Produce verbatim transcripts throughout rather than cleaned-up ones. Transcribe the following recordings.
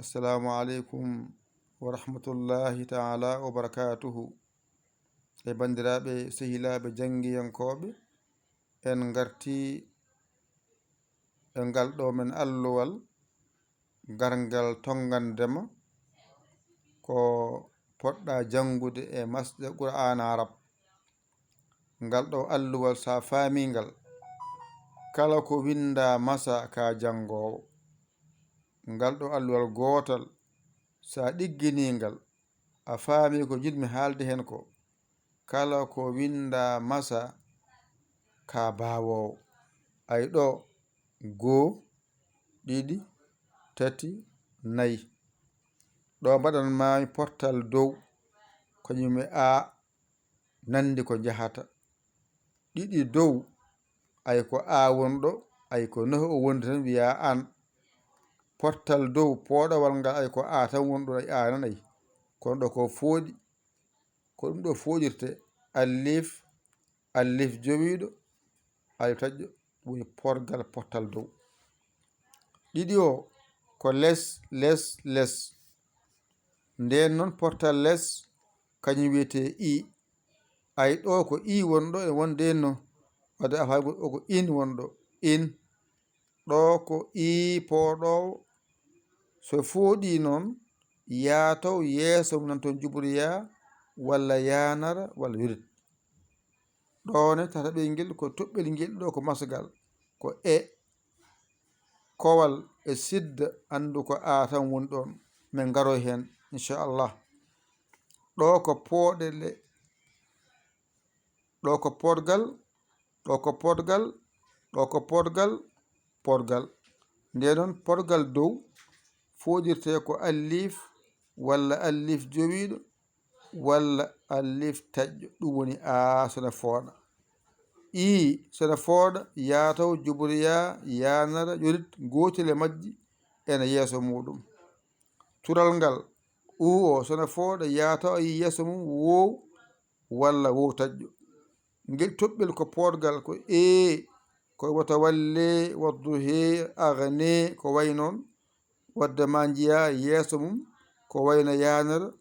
Assalamu aleykum wa rahmatullahi taala wa barakatuhu. E banndiraaɓe, sehilaaɓe, janngiyankooɓe, en ngarti e ngal ɗo men alluwal, garngal tonngandema ko poɗɗa janngude e masɗe Qur'aana Arab. Ngal ɗo alluwal, sa faami ngal, kala ko winnda masa ka janngoowo. Ngal ɗo alluwal gootal, sa ɗiggini ngal, a faami ko njiɗmi haalde heen ko, kala ko winnda masa ka baawoowo. Ay ɗo, goo, ɗiɗi, tati, nayi. Ɗo mbaɗan maami portal dow, kañum e A, nanndi ko njahata. Ɗiɗi dow, ay ko A wonɗo, ay ko naho o wondi tan wiya an. Portal dow, pooɗowal ngal, ay ko A tan wonɗo, ay A nan ay. Kono ɗo ko fooɗi, ko ɗum ɗo fooɗirte, alif, alif jowiiɗo, alif taƴƴo, ɗum woni porgal portal dow. Ɗiɗi o, ko les, les, les. Nden noon portal les, kañum wiyetee I. Ay ɗo ko I wonɗo e wonde no, wadde a faami o ko in wonɗo, in. Ɗo ko I pooɗoowo. So fooɗi noon, yaa taw yeeso mum nan toon juboriya, walla yaanara, walla wirit. Ɗo ne tataɓel ngel ko toɓɓel ngel, ɗo ko masgal, ko E. Kowal e sidda, anndu ko A tan woni ɗon. Min ngaroy heen, inchallah. Ɗo ko pooɗe le, ɗo ko poɗgal, ɗo ko poɗgal, ɗo ko poɗgal, poɗgal. Nde noon, poɗgal dow fooɗirte ko allif walla allif jowiiɗo walla allif taƴƴo, ɗum woni A, sona fooɗa. I, sona fooɗa, yaa taw juboriya, yaanara, yorit, gootel e majji ena yeeso muuɗum. Tural ngal, U o, sona fooɗa, yaa taw a yii yeeso mum, woow walla woow taƴƴo. Ngel toɓɓel ko poɗgal, ko E, ko wata walle, wadduhe, agne, ko way noon. Wadde ma njiya yeeso mum ko wayno yaanara,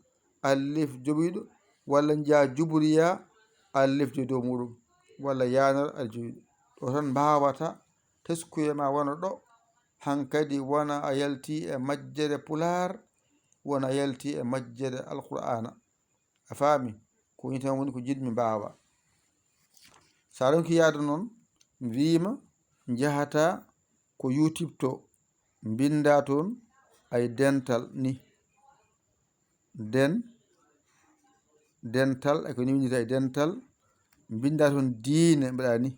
allif jowiiɗo, walla njiya juburiya, allif jowi dow muuɗum, walla yaanara, allif jowiiɗo. Ɗo tan mbaawata teskuye ma wona ɗo, hankadi wona a yalti e majjere Pulaar, wona a yalti e majjere Alqur'aana. A faami? Ko woni tan woni ko jiɗmi mbaawa. So a ronki yaade noon, mi wiima njahata ko YouTube to, mbinnda toon ay dental ni. Den, dental, ay ko ni winndata ay dental, mbinnda toon diine, mbaɗa ni.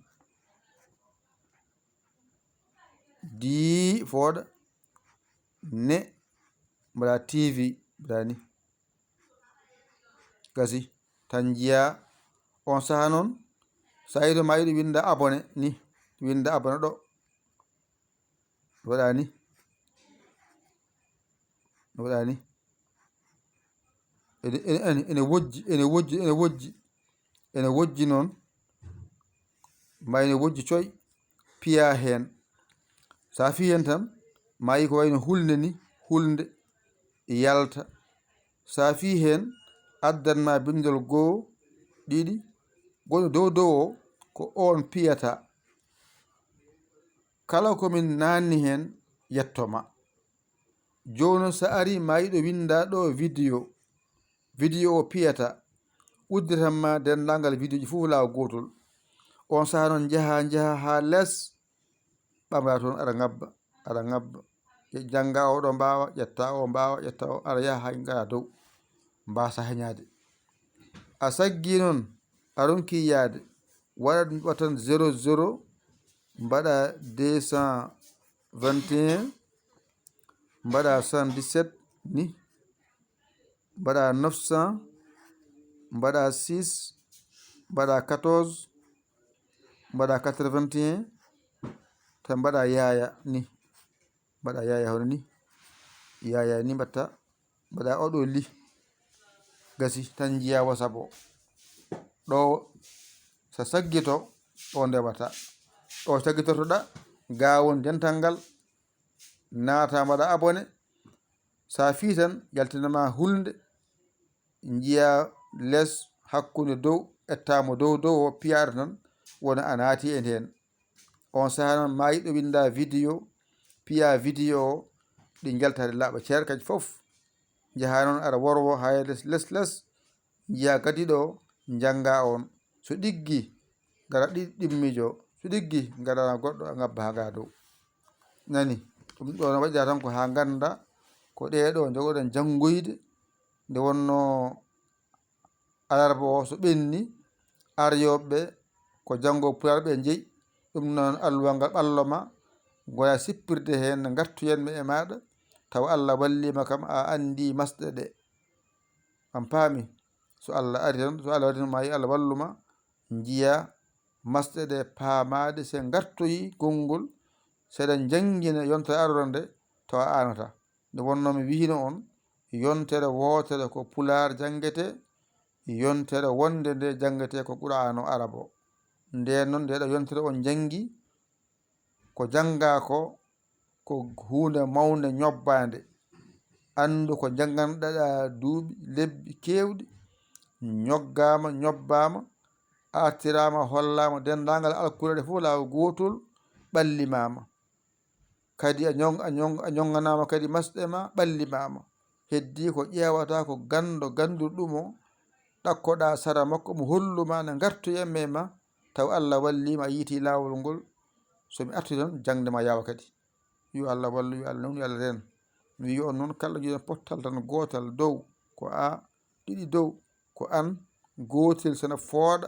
Dii fooɗa, ne, mbaɗa T V, mbaɗa ni. Gasi, tan njiya on saha noon, so a yiɗo ma yiɗo winnda abonné ni, winnda abonné ɗo. Waɗa ni. Waɗa ni. Ene, ene, ene, ene wojji, ene wojji, ene wojji. Ene wojji noon. Ma ene wojji coy, piya heen. So a fii heen tan, ma yi ko wayno hulnde ni, hulnde, yalta. So a fii heen, addan ma binndol goo, ɗiɗi, gonɗo dow dow o, ko oon piyata. Kala ko min naanni heen, yetto ma. Jooni so ari ma yiɗo winnda ɗo vidéo, vidéo o piyata, udditan ma denndaangal vidéo ji fof laawol gootol. On saha noon njaha, njaha haa les, ɓamra toon aɗa ngabba, aɗa ngabba. Ye-, jannga o ɗo mbaawa, ƴetta o mbaawa, ƴetta o, aɗa yaha hay ngara dow. Mbaasa heñaade. A saggi noon, a ronki yaade, waɗat, waɗtan zéro zéro, mbaɗa deux cent vingt et un, mbaɗa soixante-dix-sept ni, mbaɗa neuf cent, mbaɗa six, mbaɗa quatorze, mbaɗa quatre-vingt-un, tan mbaɗa yaaya ni, mbaɗa yaaya hono ni, yaaya ni mbaɗta, mbaɗa oɗo li, gasi tan njiya WhatsApp o. Ɗo so saggito, ɗo ndewata. Ɗo saggitortoɗa, ga won dental ngal, naata mbaɗa abonné. So a fii tan, yaltina ma hulnde, njiya les, hakkunde dow, etta mo dow dow o, piyaɗo tan, wona a naati e ndeen. On sahaa noon, maa yiɗo winnda video, piya video o, ɗi njalta ɗe laaɓa ceer kadi fof. Njaha noon, ara worwo haa les, les, les, njiya kadi ɗo, njannga on. So ɗiggi, ngara ɗi-, ɗimmijo. So ɗiggi, ngara goɗɗo, a ngabba haa ngaa dow. Nani, ɗum ɗo no waɗira tan ko haa ngannda ko ɗee ɗo njogoɗen janngoyde. Nde wonno alarba o so ɓenni, aryoɓe ko janngo Pulaar ɓe njeyi. Ɗum noon, alluwal ngal ɓallo ma, ngoya sippirde heen, ngartuyen mi e maaɗa, tawa Allah walliima kam, a anndi masɗe ɗe. An paami, so Allah ari tan, so Allah waɗi ma, Allah wallu ma, njiya masɗe ɗe paamaade, se ngartoyi konngol, seɗen njanngina yontere arore nde, tawa a aanata. Nde wonno mi wiyino on, yontere wootere ko Pulaar janngete, yontere wonde nde janngete ko Qur'aanu Arab o. Ndeen noon, nde ɗo yontere on njanngi, ko janngaa ko, ko huunde mawnde ñobbaande. Anndu ko njannganɗaa duuɓi, lebbi keewɗi, ñoggaama, ñobbaama, artiraama, hollaama, denndaangal alkuraɗe fof laawol gootol ɓallimaama. Kadi a ñong-, a ñong-, a ñonnganaama kadi masɗe ma, ɓallimaama. Heddii ko ƴeewata ko ganndo gannduɗo ɗum o, ɗakkoɗaa sara makko, mo hollu ma ne ngartoyi e ma, taw Allah walliima, a yiiti laawol ngol. So mi artii tan, jaŋde ma yaawa kadi. Yo Allah wallu, yo Allah newnu, yo Allah reen. Mi wiyi on noon, kala jiiɗo pottal tan gootal dow, ko a, ɗiɗi dow, ko an, gootel sene fooɗa,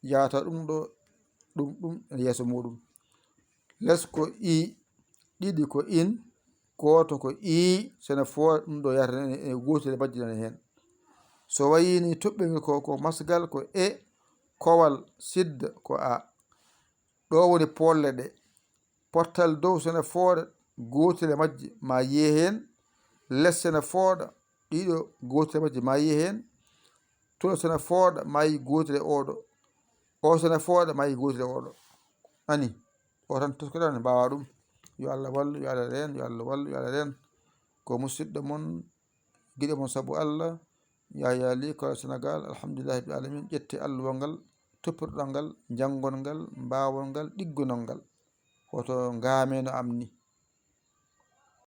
yaata ɗum ɗo, ɗum, ɗum e yeeso muɗum. Les ko i, ɗiɗi ko in, gooto ko ii, sene fooɗa ɗum ɗo yaata e, e gootel e majji nana heen. So wayii ni toɓɓengel ko, ko masgal ko e, kowal sidda ko a. Ɗo woni poolle ɗe. Pottal dow sene fooɗa, gootel e majji ma yiye heen. Les sene fooɗa, ɗiɗo, gootel e majji ma yiye heen. Tulo sene fooɗa, ma yi gootel e oɗo. O sene fooɗa, ma yi gootel e oɗo. Ani, o tan toskoɗaa ne mbaawa ɗum. Yo Allah wallu, yo Allah reen, yo Allah wallu, yo Allah reen. Ko musidɗo mon, giɗo mon sabu Allah, Yahya Ly, Kolda, Senegal. Alhamdulillahi rabbil alamin. Ƴette alluwal ngal, toppitoɗon ngal, njanngol ngal, mbaawol ngal, ɗiggunol ngal. Hoto ngaameno am ni.